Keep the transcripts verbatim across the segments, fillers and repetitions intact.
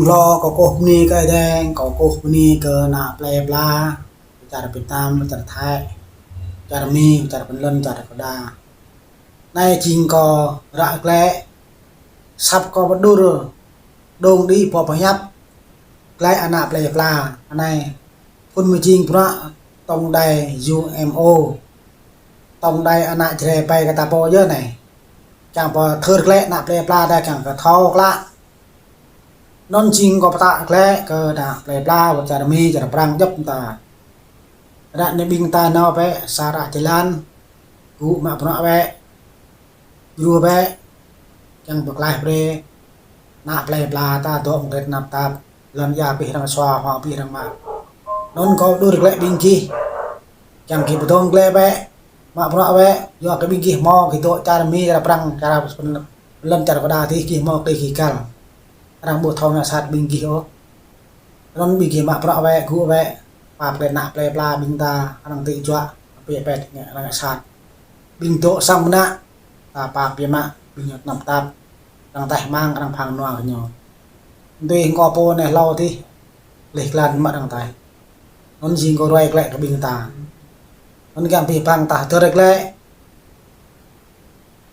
Hlâo kâo kơkuh bơni kơ Ơi Adai, kâo kơkuh bơni kơ ană plei pla, čar Việt Nam, čar Thái, čar Mi, čar Phần Lan, čar Canada. Anai jing kâo ră glaĭ, săp kâo pơđur, dơ̆ng đĭ pô pơhiăp, glaĭ ană plei pla, anai phun mơjing bruă tổng đài U M O, tổng đài ană Jrai pai kơ ta pô yơh anai. Kiăng pơthâo glaĭ ană plei pla ta kiăng kơ thâo klă. Anŭn jing kâo pơtă glaĭ kơ ană plei pla, wơ̆t čar Mi, čar Prăng djŏp ta. Ră anai ƀing ta nao bĕ, sa ră jơlan, gŭ mă bruă bĕ, djru bĕ, kiăng pơklaih brơi ană plei pla ta dŏ mơkret tơnap tap, lŏn ia pih arăng sua, hua pih arăng mă. Anŭn kâo pơđur glaĭ ƀing gih, kiăng gih pơdơ̆ng glaĭ bĕ, mă bruă bĕ, yua kơ ƀing gih hmâo gih dŏ čar Mi, čar Prăng, čar Phần Lan, čar Canada adih gih hmâo tơlơi gih găl. Arăng ƀu thâo ngă sat ƀing gih ôh. Anŭn ƀing gih mă bruă bĕ, gŭ bĕ, pap glaĭ ană plei pla ƀing ta, arăng tĭ juă, pĕ pĕt ngă arăng ngă sat. Ƀing dŏ sang mơnă, ta pap biă mă, ƀing ñu tơnap tap, arăng taih mang, arăng phang nua kơ ñu. Tui hăng kâo pô anai hlâo adih, leh glan mă arăng taih. Anŭn jing kâo ruai glaĭ kơ ƀing ta. Anŭn kiăng abih bang ta hơdơr glaĭ.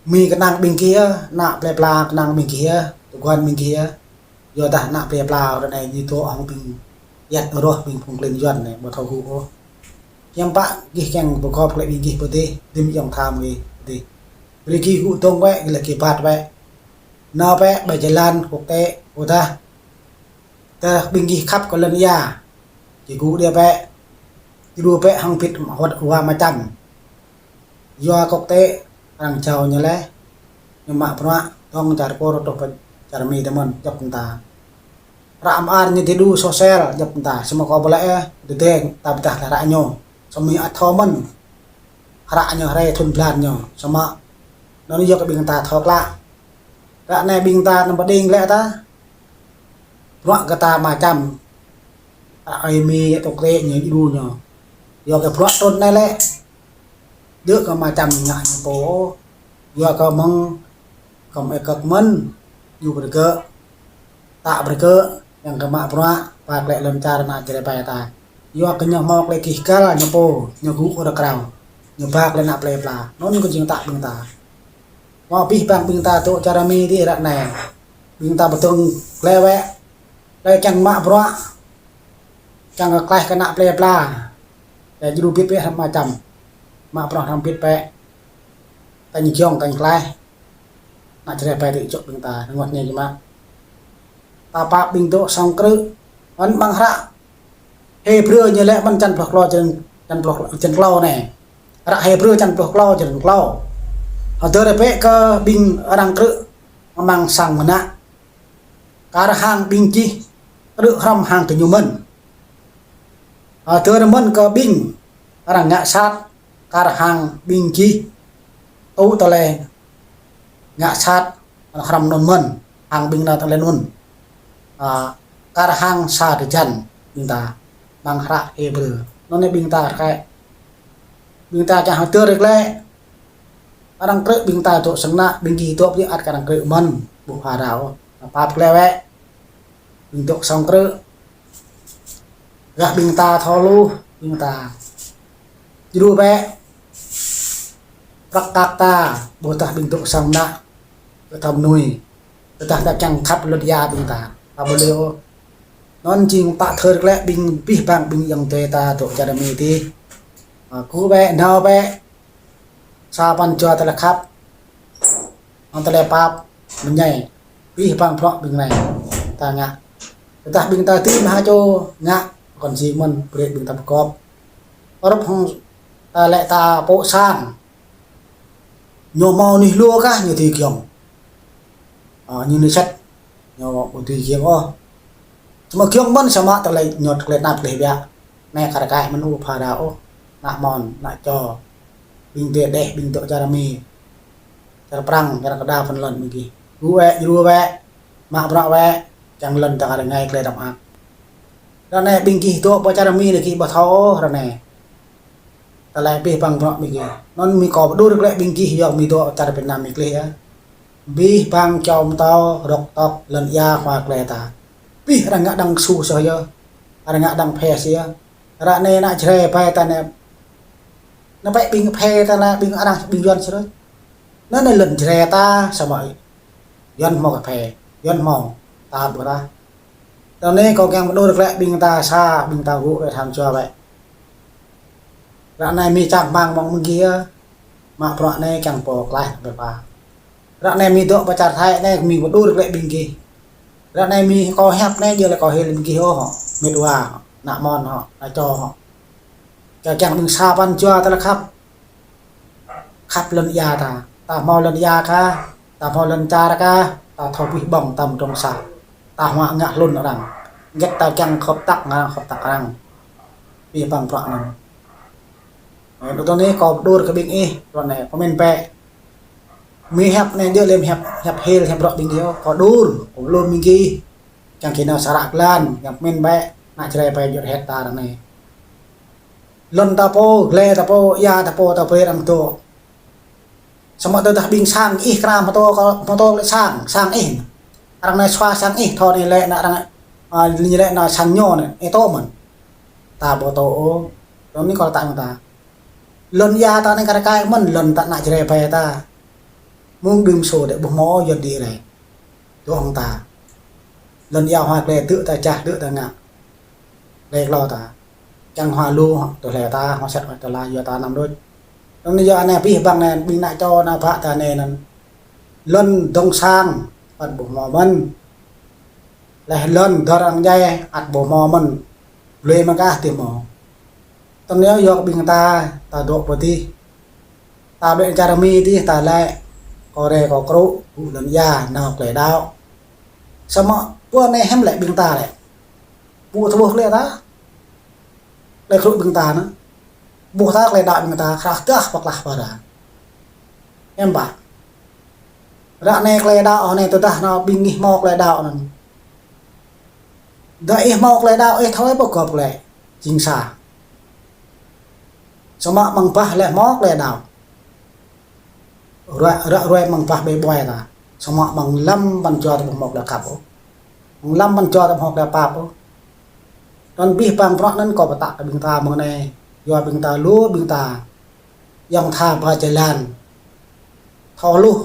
Mi kơnang ƀing gih yơh, ană plei pla kơnang ƀing gih yơh, tơguan ƀing gih yơh. Yua dah ană plei pla ră anai ñu dŏ hăng ƀing ayăt rŏh, ƀing phung klin Yuan anai, ƀu thâo gŭ ôh. Hiư̆m pă gih kiăng pơgop glaĭ ƀing gih pơ adih, rĭm ayŏng tha mơ̆ng gih pơ adih. Brơi gih gŭ dơ̆ng bĕ, gih lĕ gih ƀat bĕ. Nao bĕ ƀơi jơlan quốc tế, ƀôdah tơdah ƀing gih khăp kơ lŏn ia, gih gŭ đĭ bĕ, djru bĕ hăng bit hơwơ̆t wa mơčăm. Yua quốc tế arăng jao ñu laih, ñu mă bruă dơ̆ng čar Kur truh pơ čar Mi tơmơ̆n djŏp ta. Hră mơar ñu tơdu sosel djŏp ta, samơ̆ kâo ƀu laĭ ôh, tơdơi ta pơdah laih hră ñu. Samơ̆ ăt thâo mơ̆n hră ñu, hrơi thun blan ñu, samơ̆ anŭn yua kơ ƀing ta thâo klă. Ră anai ƀing ta anăm pơđing glaĭ ta, bruă kơ ta mơčăm. Ơi Mi tŭk rĕ ñu djru ñu. Yua kơ bruă trŭn anai lĕ, djơ̆ kơ mơčăm ngă ñu pô. Yua kơ mơ̆ng kơm ơi kơk mơ̆n, djru brơi gơ̆, tă brơi gơ̆, kiăng kơ mă bruă, pap glaĭ lŏn čar ană Jrai pai ta. Yua kơ ñu hmâo tơlơi gih găl ñu pô, ñu gŭ ur krao, ñu pap glaĭ ană plei pla. Anŭn kơ jing tă ƀing ta. Mơ̆ abih bang ƀing ta dŏ čar Mi adih ră anai, ƀing ta pơdơ̆ng glaĭ bĕ, laih kiăng mă bruă, kiăng kơ klaih kơ ană plei pla. Laih djru bit bĕ hrăm mơčăm, mă bruă hrăm bit bĕ. Tañ giŏng tañ klaih, ană Jrai pai tĭ čŏk ƀing ta, rơngot ñe jơmă. Ta pap ƀing dŏ sang krư̆, mơ̆n amăng hră Hêbrơ ñu laĭ mơ̆n čăn pluh klâo, čăn, čăn pluh, čăn klâo anai. Hră Hêbrơ čăn pluh klâo, čăn klâo. Hơdơr bĕ kơ ƀing arăng krư̆ amăng sang mơnă, kar hăng ƀing gih krư̆ hrŏm hăng gơñu mơ̆n. Hơdơr mơ̆n kơ ƀing arăng ngă sat, kar hăng ƀing gih tŭ tơlơi ngă sat hrŏm anŭn mơ̆n, hăng ƀing nao tơlơi anŭn. A, kar hăng sa drơi jăn ƀing ta, amăng hră Hêbrơ. Anŭn yơh ƀing ta rơkơi, ƀing ta čang hơdơr glaĭ. Arăng krư̆ ƀing ta dŏ sang ană, ƀing gih dŏ pơjing ăt kơ arăng krư̆ mơ̆n, ƀu pha rao. Pap glaĭ bĕ. Ƀing dŏ sang krư̆, gah ƀing ta thâo hluh, ƀing ta djru bĕ prăk kăk ta, ƀôdah ƀing dŏ sang ană, kơ ta mơnuih, tơdah ta kiăng khăp lŏn ia ƀing ta, ta ƀu lĕ ôh. Anŭn jing pơthâo glaĭ ƀing abih bang ƀing ayŏng adơi ta dŏ čar Mi adih. A, gŭ bĕ, nao bĕ, sa păn jua tơlơi khăp, hăng tơlơi pap mơñai, abih bang bruă ƀing anai ta ngă. Tơdah ƀing ta dưi mơ̆ ha čô ngă, kŏn jing mơ̆n brơi ƀing ta pơgop. Hrup hăng ta lĕ ta pŏk sang, ñu hmâo anih luă kah ñu dưi giŏng. A, ñu anih sat, ñu ƀu dưi giŏng ôh. Samơ̆ giŏng mơ̆n samơ̆ tơlơi ñu tơlơi tơnap tơlơi biă. Anai kar kaĭ mơ̆n ƀu pha rao ôh. Ană mơ̆n, ană čô, ƀing dêh dêh, ƀing dŏ čar Mi, čar Prăng, čar Kơđa, Phần Lan ƀing gih. Gŭ bĕ, djru bĕ, mă bruă bĕ, kiăng lŏn ta rơngai tơlơi tơnap tap. Ră anai ƀing gih dŏ pơ čar Mi anai gih ƀu thâo ôh ră anai tơlơi abih bang bruă ƀing gih. Anŭn Mi kâo pơđur glaĭ ƀing gih yua Mi dŏ čar Việt Nam Mi gleh yơh. Abih bang čô pơtao, rŏk tŏk, lŏn ia hmua gleh ta. Pih arăng ngă đang su soh yơh. Arăng ngă đang phe si yơh. Ră anai ană Jrai ƀai ta anai. Anai pĕ ƀing phe ta anai, ƀing arăng, ƀing Yuan srơi. Anai anai lŏn Jrai ta samơ̆ Yuan hmâo kơ phe, Yuan hmâo ta ƀu rah. Tơ anai kâo kiăng pơđur glaĭ ƀing ta sa, ƀing ta gŭ glaĭ tham jua wơ̆t. Ră anai mĭ čang hmang mơ̆ng gih yơh. Mă bruă anai kiăng pô klaih ƀe pă. Ră anai mĭ dŏ pơ čar Thái anai mĭ pơđur glaĭ ƀing gih. Ră anai mĭ kâo hiăp anai djơ̆ lĕ kâo hil ƀing gih ôh hŏ. Mĕt wa hŏ, ană mon hŏ, ană čô hŏ. Kơ kiăng ƀing sa păn jua tơlơi khăp. Khăp lŏn ia ta. Ta hmâo lŏn ia kah, ta hmâo lŏn čar kah, ta thâo pih ƀơ̆ng ta mơdrŏng sa. Ta hmâo ngă hlŭn arăng. Hơget ta kiăng khŏp tăk ngă khŏp tăk arăng. Pih păng prăk anŭn. Ơ, tơ anai kâo pơđur kơ ƀing ih, ră anai, pơmĭn bĕ. Mĭ hiăp anai djơ̆ lĕ hiăp, hiăp hil, hiăp bruă ƀing gih ôh, kâo pơđur, kâo pơđur ƀing gih. Kiăng kơ nao sa ră glan, kiăng pơmĭn bĕ, ană Jrai ƀai djơ̆ rơhet ta ră anai. Lŏn ta pô, glai ta pô, ia ta pô, ta brơi arăng dŏ. Samơ̆ tơdah ƀing sang ih kra mơtô, mơtô lĕ sang, sang ih. Arăng anai sua sang ih, thâo anai lĕ ană arăng, a, anai lĕ ană sang ñu anai, ih tŏ mơ̆n. Ta ƀu tŏ ôh, tơl anai kâo ta ƀing ta. Lŏn ia ta anai kar kaĭ mơ̆n, lŏn ta ană Jrai ƀai ta. Mơ̆ng đưm sô đĕ ƀu hmâo Yuan đĭ rai. Dŏ hăng ta. Lŏn ia hua glai tơ̆ ta čah, tơ̆ ta ngă. Glai klâo ta. Kiăng hua lu, tơlơi ta, hua sĕt, tơlơi yua ta anăm đôč. Anŭn yơh anai pih păng anai, ƀing ană čô ană bă ta anai anŭn. Lŏn dŏng sang, ăt ƀu hmâo mơ̆n. Laih lŏn dơ̆r arăng djai, ăt ƀu hmâo mơ̆n. Blơi mă kah tih hmâo. Tơ anai yơh ƀing ta, ta dŏ pơ adih. Ta ƀĕ čar mĭ adih, ta lĕ, kâo rai kâo krŭ, gŭ lŏn ia, nao glai đaŏ. Samơ̆, pơ anai hiư̆m lĕ ƀing ta lĕ. Ƀu thâo ƀuh glai ta. Glai krŭ ƀing ta anŭn. Ƀuh ta glai đaŏ ƀing ta, krah dah pơklah pơra. Hiư̆m pă. Ră anai glai đaŏ, anai tơdah anŭn ƀing ih hmâo glai đaŏ anŭn. Dah ih hmâo glai đaŏ, ih thâo ƀu gŏp glai. Jing sa. Samơ̆ mơ̆ng bah lĕ hmâo glai đaŏ. Ră, ră ruai mơ̆ng bah ƀai ƀuai ta. Samơ̆ mơ̆ng lăm păn jua ta ƀu hmâo glai khăp ôh. Mơ̆ng lăm păn jua ta ƀu hmâo glai pap ôh. Anŭn pih păng prăk anŭn kâo pơtă kơ ƀing ta mơ̆ng anai. Yua ƀing ta lu ƀing ta. Yŏng tha ba jơlan. Thâo hluh.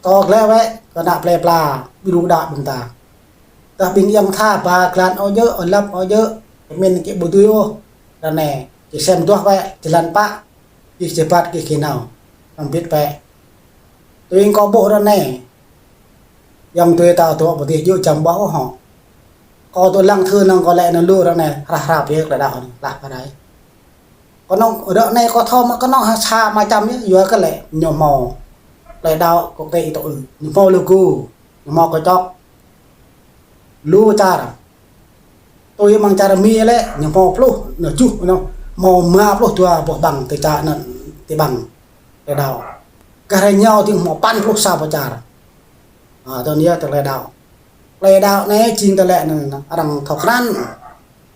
Tŏ glai wơ̆t, kơ ană plơi pla, ƀing đu đaŏ ƀing ta. Tơdah ƀing yŏng tha ba glan ôh djơ̆, ôh lăp ôh djơ̆, pơmĭn kơ ƀu dưi ôh. Ră anai, kơ sem duah wơ̆t, jơlan pă, kơ jơbat kơ kơ nao. Anăm bĭt wơ̆t. Tui kâo ƀuh ră anai. Yŏng tui ta dŏ pơ adih djơ̆ jăm ƀuh ôh hŏ. Kâo dŏ lăng thưr năng kâo lĕ anŭn lu ră anai, rah rap yơh glai đaŏ anai, lah pơrai. Kơnơ̆ng ră anai kâo thâo mă kơnơ̆ng ha sa mă čăm yơh, yua kơ lĕ ñu hmâo glai đaŏ kơ tê ih tŏ ư. Ñu hmâo logo, ñu hmâo kơčŏk. Lu čar. Tui mơ̆ng čar mĭ lĕ, ñu hmâo pluh, ñu juh, ñu hmâo rơma pluh dua boh ƀăng tơ čar anŭn, tơ ƀăng glai đaŏ. Gah rơngiao tĭng hmâo păn pluh sa boh čar. A, tơ anai yơh tơ glai đaŏ. Glai đaŏ anai jing tơlơi anŭn, arăng thâo krăn.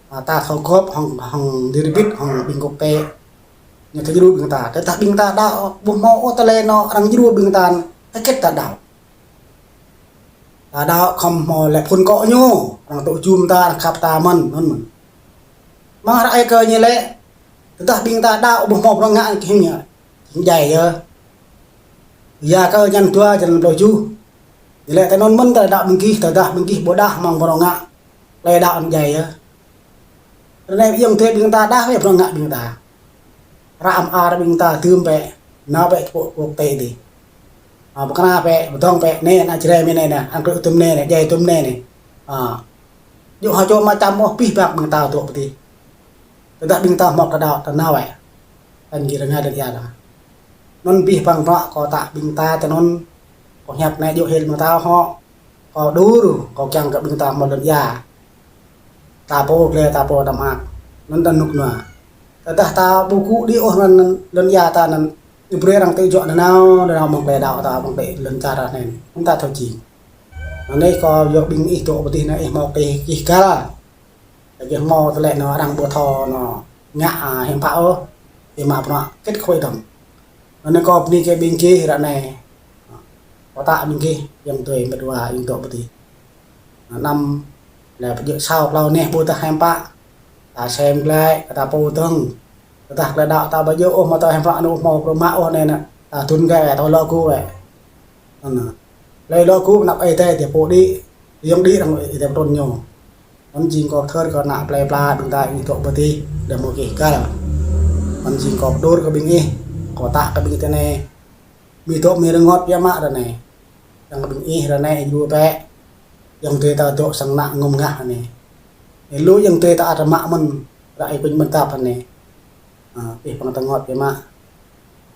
A, ta thâo gŏp hăng, hăng dêh rơbit, hăng ƀing gŏp tê. Ñu thâo djru ƀing ta. Tơdah ƀing ta đaŏ, ƀu hmâo ôh tơlơi anŭn, arăng djru ƀing ta, hơget ta đaŏ. Ta đaŏ khŏm hmâo lĕ phŭn akŏ ñu, arăng tŏ jum ta, arăng khăp ta mơ̆n, mơ̆n, mơ̆n. Mơ̆ng ră ai kơ ñu lĕ, tơdah ƀing ta đaŏ, ƀu hmâo bruă ngă kơ ñu. Jing djai yơh. Ia kơ ñăn dua, jơlan pluh tơjuh. Ñu lĕ tơ anŭn mơ̆n ta đaŏ ƀing gih, tơdah ƀing gih ƀu đaŏ mơ̆ng bruă ngă. Glai đaŏ anŭn djai yơh. Ră anai yŏng tui ƀing ta đaŏ wơ̆t bruă ngă ƀing ta. Ră amăng ar ƀing ta dưm bĕ, nao bĕ kơ pô quốc tế adih. A, pơkra bĕ, pơdơ̆ng bĕ, anai, ană Jrai mĭ anai, anai, arăng krŭ tŭm anai, anai, djai tŭm anai, anai. A. Djơ̆ hơčô mă čăm ôh, pih păng ƀing ta dŏ pơ adih. Tơdah ƀing ta hmâo glai đaŏ, ta nao wơ̆t. Tăn gih rơngai lŏn ia ta. Anŭn pih păng prăk kâo pơtă ƀing ta tơ anŭn, kâo hiăp anai djơ̆ hil mơ̆ng ta hŏ. Kâo pơđur, kâo kiăng kơ ƀing ta hmâo lŏn ia. Ta pô glai, ta pô tơmă. Anŭn ta rơnŭk rơnua. Tơdah ta ƀu gŭ đĭ ôh anŭn lŏn ia ta anŭn, ih brơi arăng tŭ juă nanao, nanao mơ̆ng glai đaŏ ta, mơ̆ng glai lŏn čar ta anai. Anŭn ta thâo jing. Anai kâo yua ƀing ih dŏ pơ adih anai ih hmâo kơ ih găl. Lĕ gih hmâo tơlơi anŭn arăng ƀu thâo anŭn ngă, a, hiư̆m pă ôh. Ih mă bruă kĭt khôi dơ̆ng. Anŭn kâo bơni kơ ƀing gih ră anai. Kâo pơtă ƀing gih yŏng tui mĕt wa yŏng dŏ pơ adih. Anăm, lĕ pơjơ̆ sao klâo neh ƀu tah hiam pă. Ta sem glaĭ, ta pô tơng. Tơdah glaĭ đaŏ ta ƀu djơ̆ ôh, mă ta hiam pă, anŭn ôh, mă pơrơmă ôh anai nă. Ta tŭn glaĭ, ta lŏ gŭ wĕ. Anŭn. Lĕ lŏ gŭ, anăp Ơi Adai ta pô đĭ, yŏng đĭ arăng Ơi Adai pơtrŭn ñu. Anŭn jing kâo thơr kơ ană plei pla ƀing ta ih dŏ pơtih, đa mơ̆ kih kal. Anŭn jing kâo pơđur kơ ƀing ih, kâo tă kơ ƀing ih tơ anai. Ƀu dŏ mơ̆ rơngot biă mă ră anai. Yang kơ ƀing ih ră anai ih lu bĕ. Yang tui ta dŏ sang ană ngŏm ngah anai. Ih lu yang tui ta ăt mă mơ̆n, ră ih kuñ mơ̆n tap anai. Ơ, ih păng tơngot biă mă.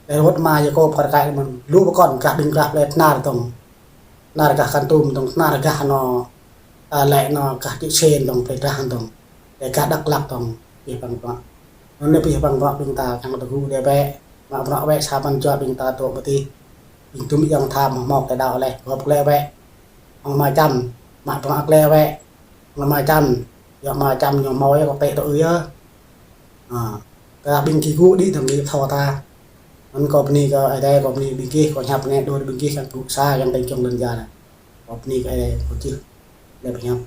Lĕ wơ̆t mă Yakôb kar kaĭ mơ̆n. Lu pơkŏn gah ƀing gah plei Tơnar dong. Tơnar gah Kon Tum dong, Tơnar gah anŏ, ơ, lĕ anŏ gah Čư̆ Sên dong, plei Drah dong. Lĕ gah Dak Lak dong, ih păng păng. Anŭn anai ih păng păng ƀing ta kiăng tơgŭ đe bĕ. Mă bruă wĕ sa păn jua ƀing ta dŏ pơtih. Ƀing tum yang tham mă mơ̆ kơ đaŏ leh, gŏp glaĭ wĕ. Hăng mă čăm, mă bruă glaĭ wĕ. Hăng mă čăm, yua mă čăm ñu mâo yơh kơ tĕ tơ ư yơh. Ơ, kơ ƀing gih gŭ đĭ dong gih thâo ta. Anŭn kâo bơni kơ Ơi Adai, kâo bơni ƀing gih, kâo hiăp anai đur ƀing gih kiăng gŭ sa yang têng kiăng lŏn ja anai. Kâo bơni kơ Ơi Adai, kâo čih. Lĕ pơhiăp.